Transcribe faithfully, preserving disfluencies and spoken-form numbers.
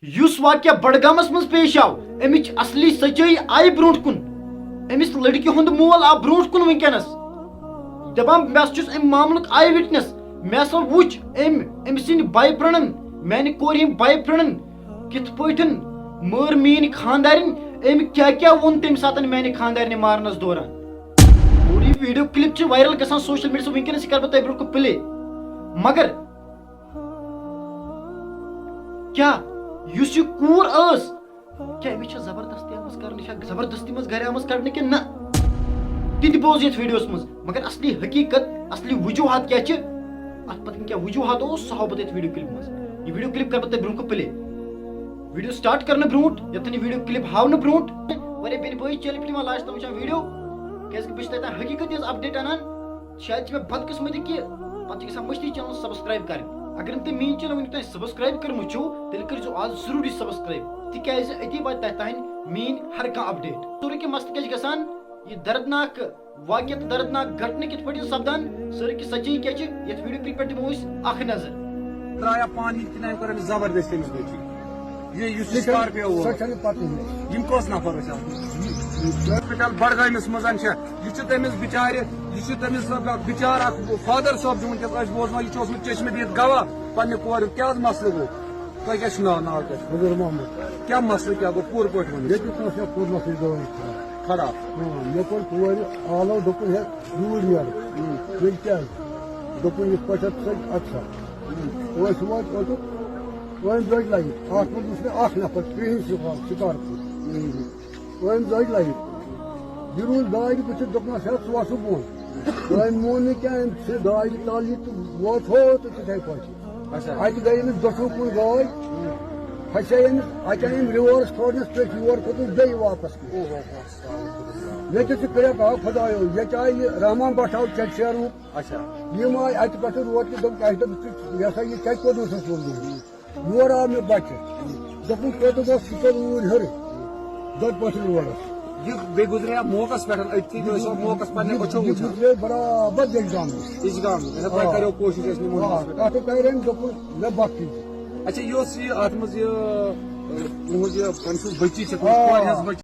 یُس واقعہ بڈگامس منٛز پیش آو، امِچ اصلی سچٲیی آیہِ برونٛٹھ کُن۔ أمِس لڑکہِ ہُنٛد مول آو برونٛٹھ کُن وٕنکیٚنس۔ دپان، بہٕ ہسا چھُس امہِ معاملُک آے وِٹنس۔ مےٚ ہسا وُچھ أمۍ، أمۍ سٕنٛدۍ باے فرینڈن، میانہِ کورِ ہٕنٛدۍ باے فرینڈن کِتھ پٲٹھۍ مٲر میٲنۍ خانٛدارِنۍ۔ أمۍ کیٛاہ کیٛاہ ووٚن تمہِ ساتہٕ میانہِ خانٛدارِنہِ مارنس دوران۔ اور یہِ ویڈیو کلپ چھِ وائرل گژھان سوشل میڈیاہس۔ وٕنکیٚنس یہِ کرٕ بہٕ تۄہہِ برونٛہہ کُن پلے۔ مگر کیٛاہ یُس یہِ کوٗر ٲس، کیٛاہ أمِس چھےٚ زبردستی آمٕژ کرنہٕ، یہِ چھےٚ زبردستی منٛز گرِ آمٕژ کڑنہٕ کِنہٕ نہ؟ تہِ تہِ بوز یتھ ویڈیوس منٛز۔ مگر اصلی حقیقت، اصلی وجوہات کیٛاہ چھِ، اتھ پتہٕ کیٛاہ وجوہات اوس، سُہ ہاوٕ بہٕ تۄہہِ اتھ ویڈیو کلپ منٛز۔ یہِ ویڈیو کلپ کرٕ بہٕ تۄہہِ برونٛہہ کُن پلے۔ ویڈیو سٹارٹ کرنہٕ برونٛٹھ، یتھ نہٕ ویڈیو کلپ ہاونہٕ برونٛٹھ، واریاہ بیٚنہِ بٲے چھِ چینل پٮ۪ٹھ یِوان لاسٹ تام وٕچھان ویڈیو، کیٛازِ کہِ بہٕ چھُس تۄہہِ تام حقیقت ہٕنٛز اپڈیٹ انان۔ شاید چھِ مےٚ بدقسمتی کہِ پتہٕ چھِ گژھان مٔشتٕے چینل سبسکرائب کرٕنۍ۔ اگر نہٕ تُہۍ میٛٲنۍ چینل وٕنیُک تام سبسکرائب کٔرمٕژ چھُو، تیٚلہِ کٔرۍزیو آز ضروٗری سبسکرائب، تِکیٛازِ أتی واتہِ تۄہہِ تام میٛٲنۍ ہر کانٛہہ اپڈیٹ۔ سورُے کینٛہہ مسلہٕ کیٛاہ چھِ گژھان، یہِ دردناک واقعہٕ تہٕ دردناک گھٹنہٕ کِتھ پٲٹھۍ چھِ سپدان، سورُے کینٛہہ سچٲیی کیٛاہ چھِ، یتھ ویڈیو کلپ پٮ۪ٹھ دِمو أسۍ اکھ نظر۔ ترٛایہ پانہٕ یِتھ کٔنۍ أمۍ کوٚر أمِس زبردستی أمِس بٔچی۔ یہِ یُس یہِ سکارپیو وول۔ سۄ چھَنہٕ پتہٕ یِوان۔ یِم کٔژ نفر ٲسۍ اَتھ منٛز؟ ہاسپٹل بڈگٲمِس منٛز چھےٚ۔ یہِ چھُ تٔمِس بِچارِ، یہِ چھُ تٔمِس بِچار اکھ فادر صٲب چھُ وٕنکیٚس أسۍ بوزان، یہِ چھُ اوسمُت چشمہٕ دِتھ گواہ پننہِ کورِ۔ کیٛاہ حظ مسلہٕ گوٚو؟ تۄہہِ کیٛاہ چھُ ناو؟ ناو کیٛاہ چھُ؟ نذیر محمد۔ کیٛاہ مسلہٕ کیٛاہ گوٚو؟ پوٗرٕ پٲٹھۍ ؤنِو۔ ییٚتہِ اوس مےٚ کوٚرمُت یہِ دٲرِتھ خراب۔ خراب۔ اۭں، مےٚ کوٚر کورِ آلو، دوٚپُن، ہے، یوٗرۍ نیرٕ۔ اۭں۔ ییٚلہِ کیٛازِ؟ دوٚپُن، یِتھ پٲٹھۍ چھِ ژٕ اَتہِ سا۔ اۭں۔ ٲسۍ وٲتۍ اوٚتُن، أمۍ دٔج لَگہِ۔ اَتھ منٛز وٕچھ مےٚ اَکھ نفر، کرٛہِنۍ سِکار، سِکارپوٗر۔ اۭں۔ أمۍ دٔج لَگہِ۔ یہِ روٗز دارِ بٕتھِ، دوٚپنَس، ہے، ژٕ وَسہٕ بۄن۔ أمۍ مون نہٕ کینٛہہ، أمۍ ژھٕنۍ دارِ تَل یہِ تہٕ ووت ہو تہٕ تِتھَے پٲٹھۍ۔ اچھا۔ اَتہِ گٔے أمِس دۄشوٕے کُن گٲڑۍ، پھسے أمِس، اَتہِ آیہِ أمۍ reverse کھولنَس پٮ۪ٹھ یور کھوٚتُس بیٚیہِ واپس۔ اوہ، اوہ، اوہ، استغفر اللہ۔ ییٚتہِ چھِ کرٛٮ۪کھ، آ خۄدایو، ییٚتہِ آیہِ یہِ رحمان بٹ آو چکشیرُک۔ اچھا۔ یِم آیہِ اَتہِ پٮ۪ٹھٕ روڈ تہِ، دوٚپُکھ، اَسہِ دوٚپ، ژٕ، یہِ ہسا یہِ کَتہِ کوٚت اوسُس ووٚنمُت؟ یور آو مےٚ بچہِ۔ دوٚپُن، کوٚت گوٚژھ ژٕ اوٗرۍ ہیوٚرُے؟ دۄد پٔتھٕر روڈس۔ یہِ بیٚیہِ گُزرے موقعس پٮ۪ٹھ أتھی، تُہۍ ٲسوا موقعس پننہِ یہِ، أچھو یہِ وٕچھان؟ گُزرے برابر دٔچھ گامنِس۔ دٔچھ گامنِس۔ اچھا، تۄہہِ آ۔ کریو کوٗشِش اَسہِ نِمُن آ، ہاسپٹل؟ تَتھ کَرِ أمۍ دوٚپُن، مےٚ بختی۔ اچھا، یہِ اوس یہِ اَتھ منٛز یہِ، تُہٕنٛز یہِ، أمۍ سٕنٛز بٔچی چھِ، تُہٕنٛز آ۔ کورِ ہٕنٛز بٔچی؟